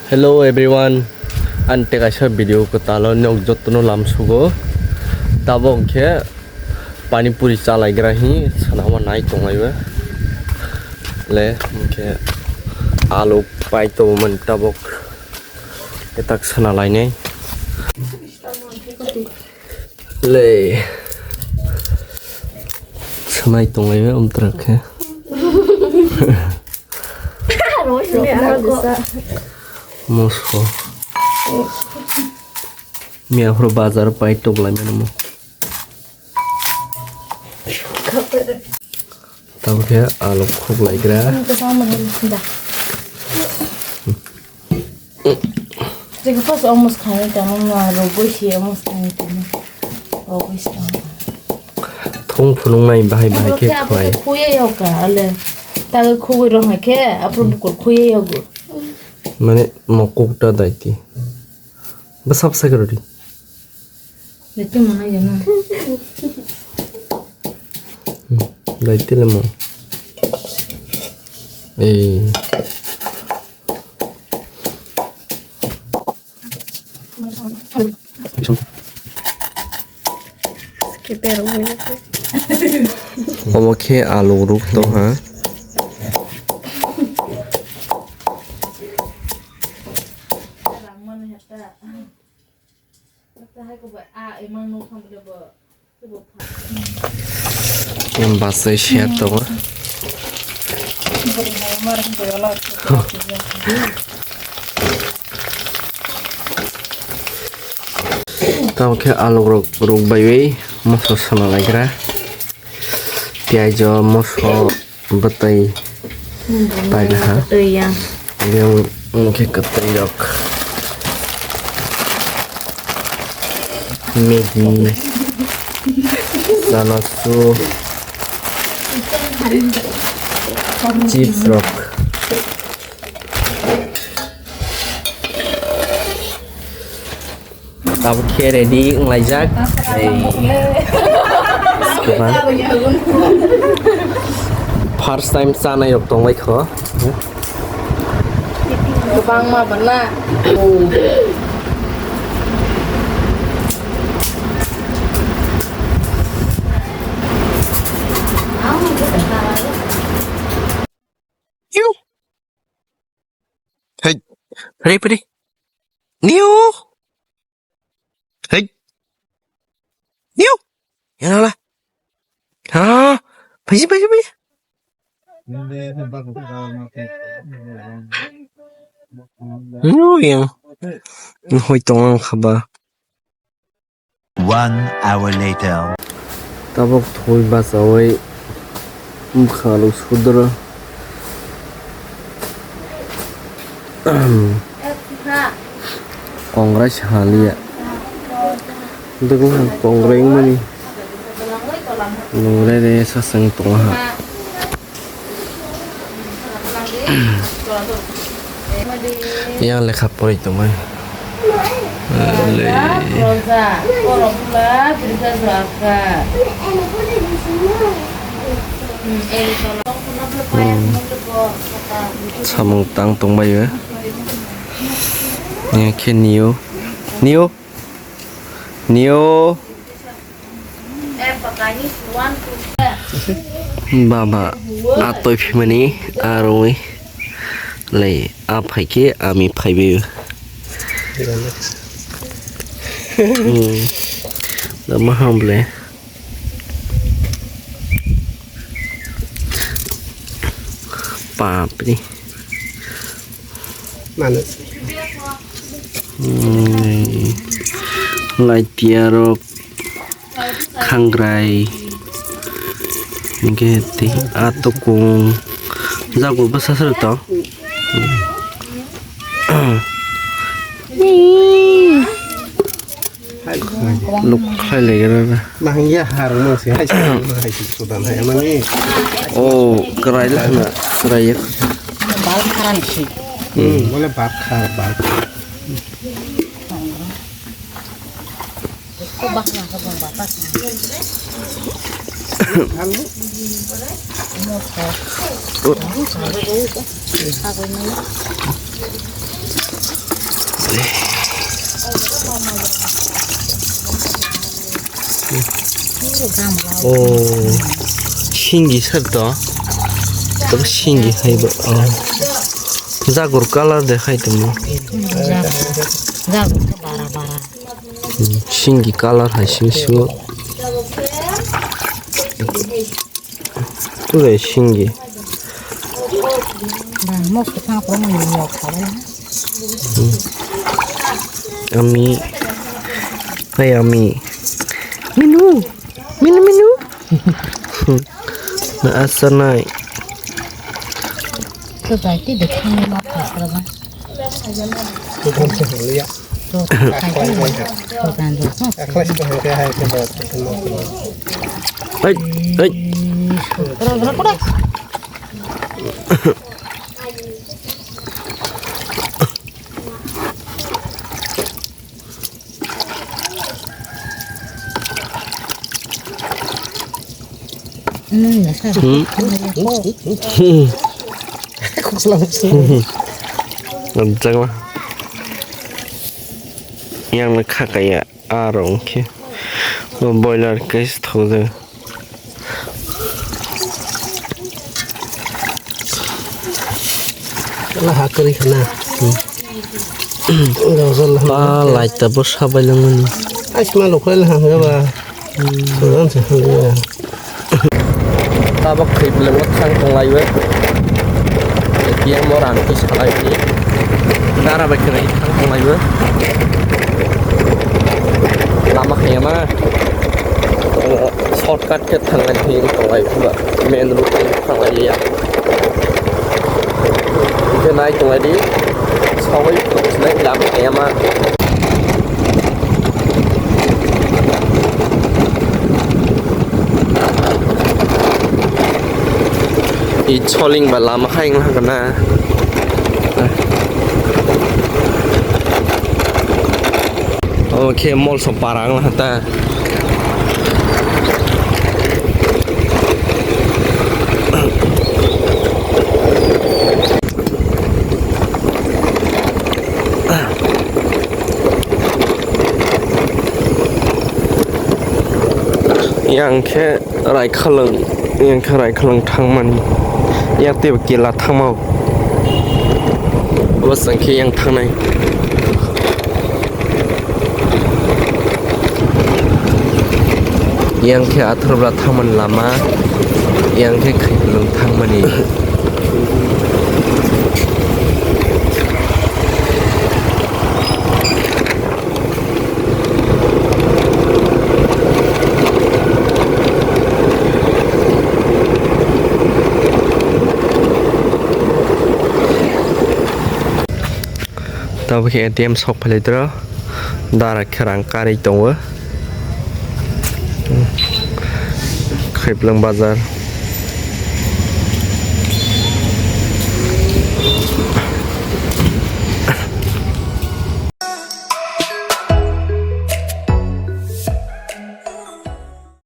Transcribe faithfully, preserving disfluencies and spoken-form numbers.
Hello everyone, ani tei kaisa video kwtalo nok jotono lamsugo. Tabok khe pani puri chalaigra hi sanama nai tonglaio. Le hwnkhe alu pai tongmani tabok etak sana lainai. Le. Sanai tonglaio amtwra khe. Moso. Miya phuru bazar pai toklai mano mo. Tamo khe alu khuklaigra. Jekhe first almost khanai tamo ma rogoi se almost khanai tamo. Rogoi se tamo. Thung phunuknai bahai bahai khe khwlai. Khuye yoka ale. Tago khugui rong hai khe aphuru bukur khuye yogo. Mane mokok ta daiti. Bwsap sai rodi. Daiti mana ya na. Daiti le mo. Eh. Omo khe alu ruk tong ha. Yang basai share tongo. Tamo khe alu rok ruk baiwi moso sana laikra. Piyaj o moso. Bwtwi paina ha. Bwtwi yang. Yang mungkin kwtwi rok. Maggi. Sanasu. Chips rok. Tabuk khe ready wnglaijak. Ei. First time chanai rok tonglai kho. Kwbangma bana. Hey, pwdai, pwdai. Niu. Hey. Niu. Yana la. Ha. Paisi, paisi, paisi. Niu yang. Hoi tong ang khaba. One hour later. Tabok thwi bachaui bwkha rok sudro. Kongrai saliya. Dukung kongrai wngmani. Nungrai re sasang tongo ha. Yang lekha poroi tongmani. Le. Hmm. Samung tang tongbaio. Yang khe nio. Nio. Nio. Baba, a toi phimani, a rwi. Lai, a phaikhe, ami phaibaio. Hmm. Da maham ble. Papri. Mano. Hmm. Lai piarok. Khangrai, hingke tei atukung, jago bwsa sara tong. Nuk khlai lai gra na. Nang ya har mo se hai se hai se sudan hai mani. O krai la na krai ya. Bal kharan si. Hmm, bole bal khar bal. Oh, singi sar to. Tabuk singi hai bo. Oh. Jagur colour de hai tongmo. Jagur, jagur bara bara. Hmm, singi colour hai sing su. Pura singi. Ba, mo kwthang kwrwngma ni yok kha bai. Ami. Hai ami. Minu. Minu, minu. Na asanai. Kwbai twi de thangwi ma phaikra ba. Dogan se hwnliya. Dogan se hwnliya. Ai, ai. Hmm. Khosla khosla. Yang na kha kaya aro wngkhe. Boiler case thokjak. Wala ha kwrwi khna. Ba light ta bo sabai langmani. Asma lo khwlai ha ba. Sudan se khwlai. Tabok khwlai bwlwngo thang tonglaiwi. Kiyang mo rang khe salai ni. Dara bai khwlai thang tonglaiwi. Lama khayama. Shortcut khe thanglai hinwi tonglai phuba, main road thanglai liya. Hwnkhe nai tonglai di, sogwi tongnai lama khaiyama. I soling ba lama hai wngkha na. Omo khe mol song para wng laha ta. Yang khe Raikhalwng, yang khe Raikhalwng thangmani, yang teibo Kela thangma, obo chwng khe yang thangnai. Yang khe Atharobra thangmani lama, yang khe Khaiphilwng thangmani. Tabuk khe A T M sok phailaitro, dara khe rang karwi tongo. Khaiphilwng bazar.